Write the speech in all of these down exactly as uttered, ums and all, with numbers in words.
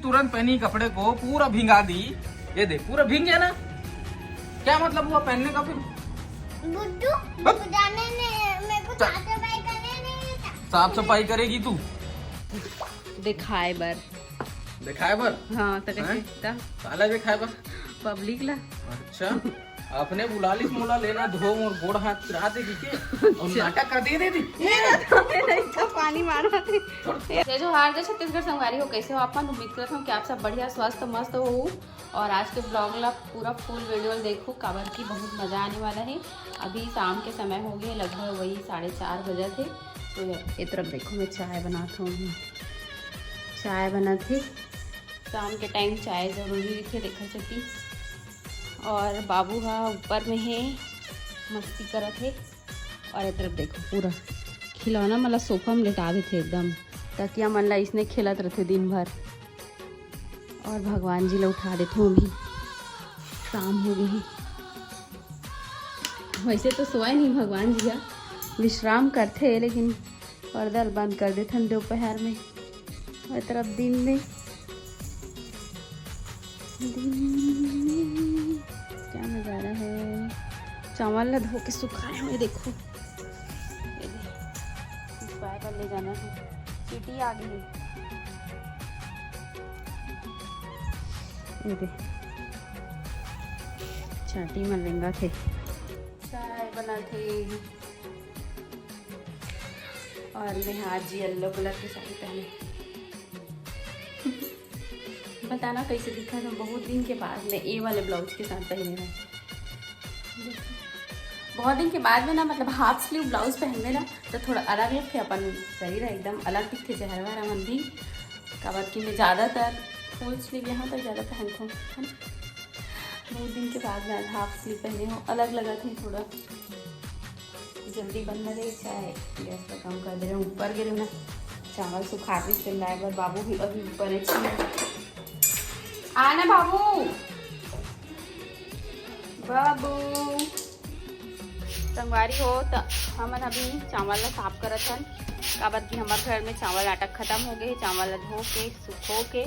तुरंत पहनी कपड़े को, पूरा भिंगा दी। ये दे, पूरा भींग गया ना। क्या मतलब हुआ पहनने का फिर? गुड्डू, हट। जाने ने, मेरे को चा- साफ सफाई करने नहीं देता। साफ सफाई करेगी तू? दिखाए बर। दिखाए बर? हाँ, तो कैसे हैं? दिखता? काला दिखाए बर? पब्लिक ला। अच्छा, अपने बुला लिस मोला, लेना धो मोर गोड़ हाथ पिरा देगी के? और अच्छा। नाटक कर दे दे दी। ये ना तो मेरा इतना पानी मारा थे। जय जोहार, जय छत्तीसगढ़ संगवारी हो, कैसे हो आप मन? उम्मीद करत हूँ कि आप सब बढ़िया, स्वस्थ, मस्त हो। और आज के ब्लॉग ला पूरा फुल वीडियो देखो, काबर की बहुत मजा आने वाला है। अभी शाम के समय हो गए, लगभग वही साढ़े चार बजे थे। तो ये तरफ देखो, मैं चाय बनात हूँ, चाय बनात ही। शाम के टाइम चाय जरूरी रहिथे, देखा सकी। और बाबू हा ऊपर में है, मस्ती करत है। और ये तरफ देखो, पूरा खिलौना मन ला सोफा में लेटा देथे एकदम, तकिया मन ला इसने खेलत रहथे दिन भर। और भगवान जी ला उठा देथों, अभी शाम हो गई है। वैसे तो सोए नहीं भगवान जी हा, विश्राम करथे, लेकिन पर्दा ल बंद कर देथन दोपहर में। और तरफ दिन में, दिन में क्या नजारा है। चावल ला धो के सुखाए हुए, देखो, ये दे, सुखाए बर ले जाना है। चींटी आ गई है। ये दे, चांटी मन रेंगत हे। चाय बनाथे। और मैं आज yellow colour के साड़ी पहने। बताना कैसे दिखा था, बहुत दिन के बाद मैं ये वाले ब्लाउज के साथ पहने हूँ। बहुत दिन के बाद में ना, मतलब हाफ स्लीव ब्लाउज पहनबे ना, तो थोड़ा अलग लगथे अपन शरीर, एकदम अलग दिखथे चेहरा वेहरा मन भी। काबर कि मैं ज़्यादातर फुल स्लीव यहाँ तक ज़्यादा पहनथों, है ना। बहुत दिन के बाद मैं आज हाफ स्लीव पहने हूँ, अलग लगथे थोड़ा। जल्दी बनना रही चाय, गैस का काम कर दे रहे हूँ। ऊपर गिरे ना, चावल सुखा के चिल्लाए बर बाबू भी अभी ऊपर है। आ ना बाबू, बाबू। संगवारी हो, त हमन अभी चावल ला साफ करत हन, काबर कि हमर घर में चावल आटा खत्म हो गए हे। चावल ला धो के, सुखो के,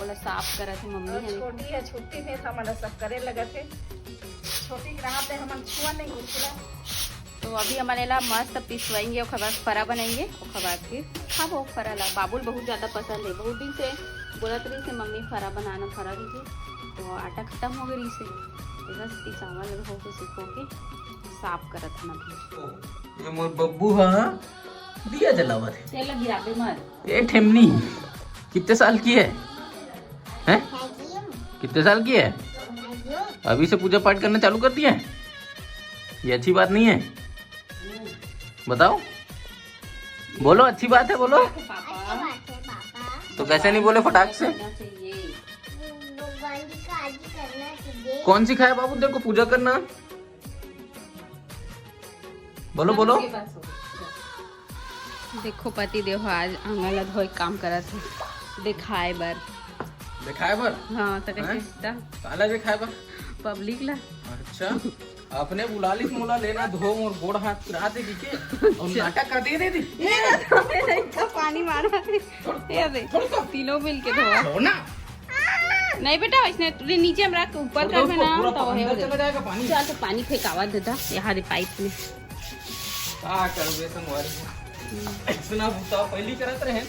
ओला साफ करत हे मम्मी और हन। छोटी है, छुट्टी में था, हमन ला सब करे लगत हे। छोटी के रहत हे, हमन छुआ नहीं कुर्सी ला। तो अभी हमन एला मस्त पिसवाएंगे, ओखर बाद फरा बनाएंगे, ओखर बाद फिर खाबो फरा ला। बाबू ल बहुत ज़्यादा पसंद है, बहुत दिन से बोलत रहिस हे, "मम्मी फरा बनाना, फरा दीजिए।" तो आटा खत्म हो गए रहिस हे, एकर सेती चावल धो के सुखो के साफ करत हन अभी। ये मोर बब्बू ह दिया जलावत हे। तेल गिराबे मत। ये ठेमनी कितने साल की है? हैं? कितने साल की है? अभी से पूजा पाठ करना चालू कर दिया है? ये अच्छी बात नहीं है। बताओ, बोलो, अच्छी बात है, बोलो। पापा, तो कैसे नहीं बोले फटाक से? करना चाहिए। भगवान जी का आज ही करना चाहिए। कौन सिखाया बाबू तेरे को पूजा करना? बोलो, बोलो। देखो, पति देव आज आंगन ला धोए काम करत हे, दिखाए बर। दिखाए बर? हाँ, तो कैसे हैं? त? काला दिखाए बर? पब्लिक ला। अच्छा, अपने बुला लिस मोला, लेना धो मोर गोड़ हाथ पिरा देगी के? और अच्छा। नाटक कर दे दे दी। ये ना तो मेरा इतना पानी मारा है। ये दे, छोड़ तो। तीनों मिल के धोआ। छोड़ ना। नहीं बेटा, इसने तूने नीचे में रख, ऊपर छोड़ कर दो, में ना, पूरा तो हे अंदर हो चला जाए। जाएगा पानी। चल, तो पानी फेंकावा देता, यहाँ दे पाइप में। का करबे संगवारी हो? हम्म। इतना भूसा पहली करत रहे,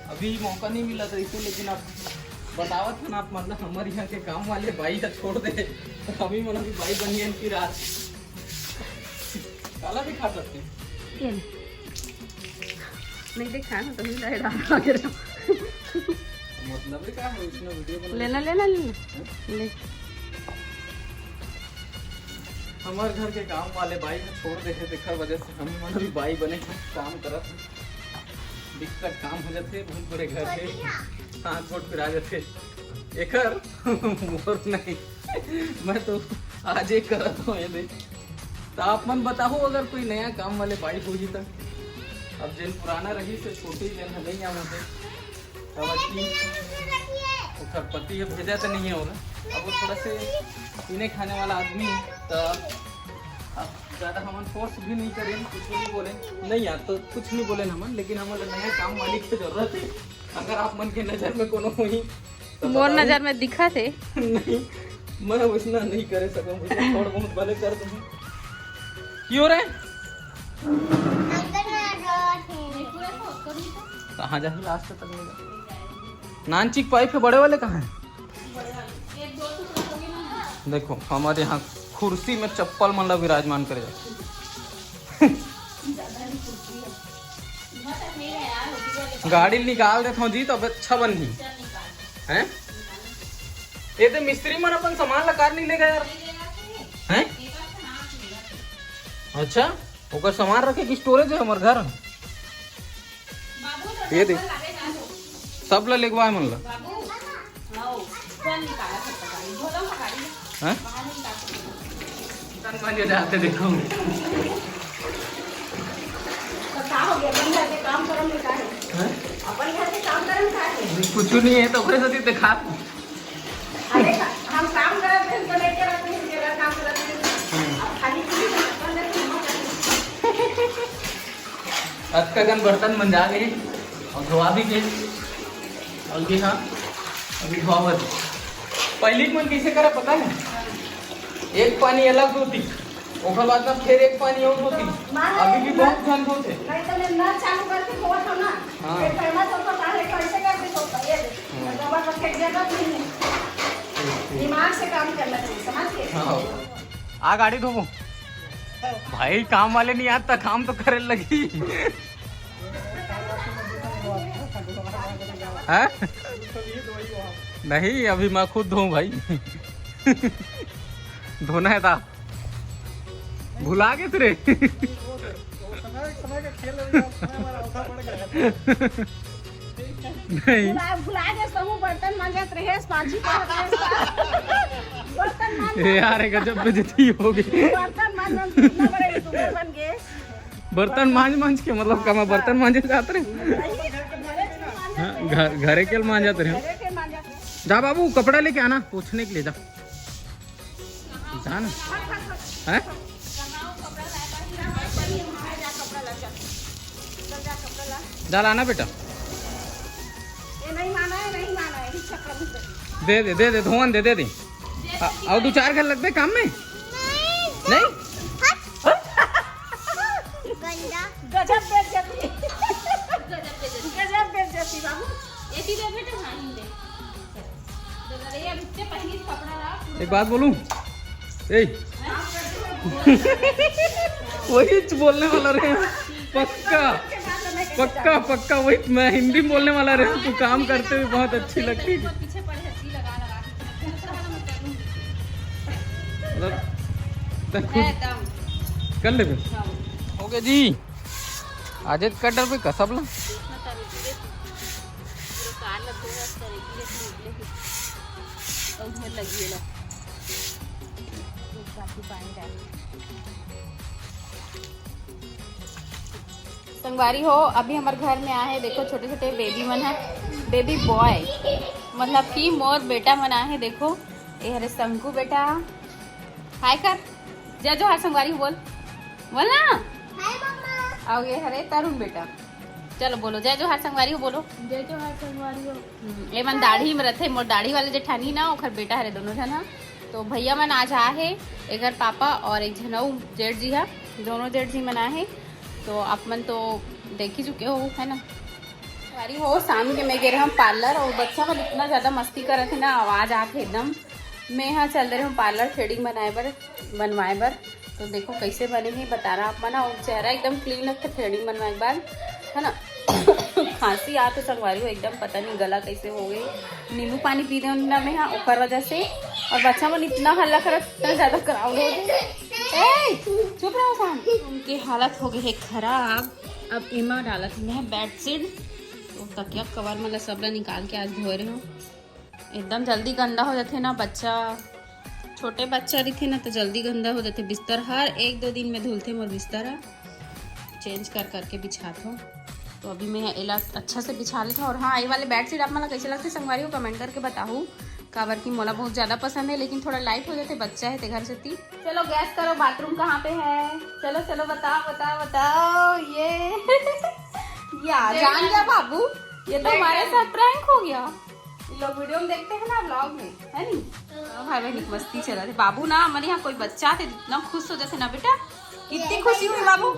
अभी मौका नहीं मिला था इसको, लेकिन अब बतावत हन आप, मतलब हमारे यहाँ के काम वाले बाई का छोड़ दे, तो हम ही मन भी बाई बनियन की रात काला भी खा सकते हैं। ये ले। नहीं देखा ना, तो मिला है, डाल के रख। मतलब है क्या है, इसमें वीडियो बना लेना, लेना, लेना। हैं? ले। हमार घर के काम वाले बाई को छोड़ दे हे, तेकर वजह से हम मन भी बाई बने के काम करत हन। दिक्कत काम हो जाथे, बहुत बड़े घर हे, हाथ गोड़ पिरा जाथे। एकर मोर नहीं, मैं तो आज एक करत हूँ ये देख। तो आप मन बताओ, अगर कोई नया काम वाले बाई होही त। अब जेन पुराना रही से छोटी जेन ह नहीं आवत हे, तब अच्छी ओकर पति ह भेजा त नहीं है ओला। अब वो थोड़ा से पीने खाने वाला आदमी है, तो अब ज़्यादा हमन फोर्स भी नहीं करें, कुछ भी नहीं बोले। नहीं यार, तो कुछ नहीं बोले हमन, लेकिन हमन ला नया काम वाली की जरूरत है। अगर आप मन के नज़र में कोनो होही मोर नजर में दिखा थे। नहीं, मैं वैसना नहीं करे सकूँ, वैसे थोड़ा बहुत भले कर दूँ। क्यों रे? कहाँ जाही लास्ट तक? नानचिक पाइप है, बड़े वाले कहाँ है? देखो, हमारे यहाँ कुर्सी में चप्पल मन ला विराजमान करे जाथे। गाड़ी निकाल देथव जी, तो अब अच्छा बनही। हैं? ये तो मिस्त्री मन अपन सामान ला कार नहीं लेगा यार। हैं? अच्छा, ओकर सामान रखे की स्टोरेज है हमर घर। ये देख, सब ला लेगवाए मन ला। हैं? तन बजे जाते देखो। तो का हो गया? अपन घर के काम करम में का है? हैं? अपन घर के काम करम का है? कुछ नहीं है तो ओकरे साथ दिखा। अरे, हम काम करत हैं, तो लेके रहते हैं, तेरा काम करत हैं। अब खाली पीली अपन घर के काम करते हैं। अतका कन बर्तन मंजा गे और धोवा भी गे। और ये हाँ, अभी धोवा बर। पहली मन कैसे करा पता है? एक पानी अलग धोती, ओकर बाद में फिर एक पानी और धोती। अभी भी बहुत झन धोते। नहीं तो मैं नल चालू करके धोवत हूँ ना। हाँ। फिर पहला तो पता है कैसे करके धोता, ये देख। हाँ। तो बस फिर जरूरत नहीं है। ठीक, ठीक। दिमाग से काम करना चाहिए, समझ गए? हाँ। आ गाड़ी धोबो। भाई काम वाले नहीं आता, काम तो करे लगी। हैं? नहीं, अभी मैं खुद धोऊं भाई। धोना है था, भुला गे रे। नहीं। भुला, भुला के समूह बर्तन मांजत रहे, पाछी करत रहे। बर्तन मांज, ए यार, गजब बेइज्जती हो गई। बर्तन मांज, मांज कितना बड़े YouTuber बन गए। बर्तन मांज, मांज के मतलब का मैं बर्तन मांजे जात रहे। नहीं, घरे के मांजत हाँ, रहे। घर, घरे के मांजत रहे। घरे के मांजत रहे। जा बाबू, कपड़ा लेके आना, पोछने के लिए जा। जा ना। हैं? जा लाना बेटा। ये नहीं माना है, नहीं माना है, रिक्शा प्रभु से। दे दे, दे दे, धोवन दे, दे दे। आ, और दो चार घर लगते काम में? नहीं। गंदा। गजब बेइज्जती। गजब बेइज्जती बाबू। एती दे बेटा, हाँ, ही दे। एक बात बोलूं, ए, वही बोलने वाला रहे, पक्का, पक्का, पक्का, वही मैं हिंदी में बोलने वाला रहे। तू काम करते हुए बहुत अच्छी लगती थी। मतलब, तब खुद कर ले। हो गया जी, आज कटर पे कसब ला। संगवारी हो, अभी हमर घर में आए हैं, देखो छोटे छोटे बेबी मन है, बेबी बॉय, मतलब कि मोर बेटा मन आए हैं। देखो, ये हरे शंकु बेटा, हाय कर, जय जोहार संगवारी हो बोल, बोल ना। हाय मम्मा। और ये हरे तरुण बेटा, चलो बोलो जय जोहार संगवारी हो बोलो। जय जोहार संगवारी हो। हम्म, ए मन दाढ़ी में रथे, मोर दाढ़ी वाले जेठानी ना, ओखर बेटा हरे दोनों झन ह। तो भैया मन आज आ हे, एकर पापा और एक झन अउ जेठ जी ह, दोनों जेठ जी मन आ हे। तो आप मन तो देख ही चुके हो, है ना। अरे हो, शाम के मैं गे रहम पार्लर और बच्चा मन इतना ज्यादा मस्ती करत हे ना, आवाज आत हे एकदम। मैं यहाँ चल दे रहम पार्लर थ्रेडिंग बनाए बर, बनवाए बर। तो देखो कैसे बने हे, बताना आप मन। और चेहरा एकदम क्लीन लगथे थ्रेडिंग बनवाए के बाद, है ना। खांसी आ तो संगवारी हो एकदम, पता नहीं गला कैसे हो गई, नींबू पानी पी देहूं ना मैं, हाँ, ओकर वजह से। और बच्चा मन इतना हल्ला करत, इतना ज्यादा क्राउड हो गए। ए, चुप रहो शाम। उनके हालत हो गई है खराब। अब एमा डालत मैं बेडशीट, तो तकिया कवर मतलब सब ला निकाल के आज धोए रहे हूँ। एकदम जल्दी गंदा हो जाथे ना, बच्चा, छोटे बच्चा रहिथे ना, तो जल्दी गंदा हो जाथे बिस्तर। हर एक दो दिन में धुलथे मोर बिस्तर ह, चेंज कर करके बिछात हो। तो अभी मैं एला अच्छा से बिछा लेथव। और हाँ, ये वाले बेडशीट आप मन ला कैसे लगथे संगवारी हो, कमेंट करके बताहू, काबर कि मोला बहुत ज्यादा पसंद है, लेकिन थोड़ा लाइट हो जाथे, बच्चा है ते घर से ती। चलो गैस करो, बाथरूम कहाँ पे है? चलो चलो, बताओ बताओ बताओ। ये या जान गया बाबू, ये तो हमारे साथ प्रैंक हो गया। ये लोग वीडियो में देखते हैं ना, ब्लॉग में, है नी? दोनों भाई बहन की मस्ती चला थे। बाबू ना, हमारे यहाँ कोई बच्चा थे, इतना खुश हो जाते ना बेटा। कितनी खुशी हुई बाबू।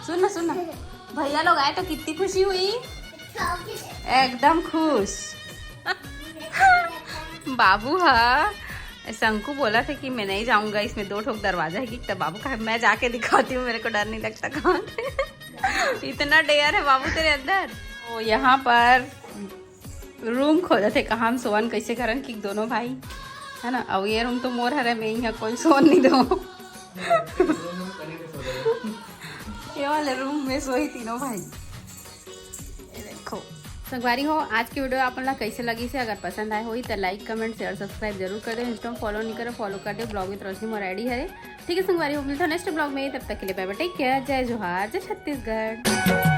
सुन ना, सुन ना, भैया लोग आए तो कितनी खुशी हुई, एकदम खुश। बाबू हा, शंकु बोला था कि मैं नहीं जाऊंगा, इसमें दो ठोक दरवाजा है कि, तब बाबू कहा, मैं जाके दिखाती हूँ, मेरे को डर नहीं लगता। कौन इतना डेयर है बाबू तेरे अंदर। तो यहाँ पर रूम खोजत हे, कहाँ हम सोवन, कैसे करन कि दोनों भाई, है ना? अब ये रूम तो मोर हरे, मैं यहाँ कोई सोन नहीं दो। ये वाले रूम में सोई तीनों भाई। ये देखो संगवारी हो, आज की वीडियो आप मन ला कैसे लगी से, अगर पसंद आए होई तो लाइक, कमेंट, शेयर, सब्सक्राइब जरूर कर दो। इंस्टा में फॉलो नहीं करे, फॉलो कर दो, ब्लॉग विद रोशनी मोर आईडी हरे। ठीक है संगवारी हो, मिलता हूँ नेक्स्ट ब्लॉग में, तब तक के लिए बाय बाय, टेक केयर, जय जोहार, जय छत्तीसगढ़।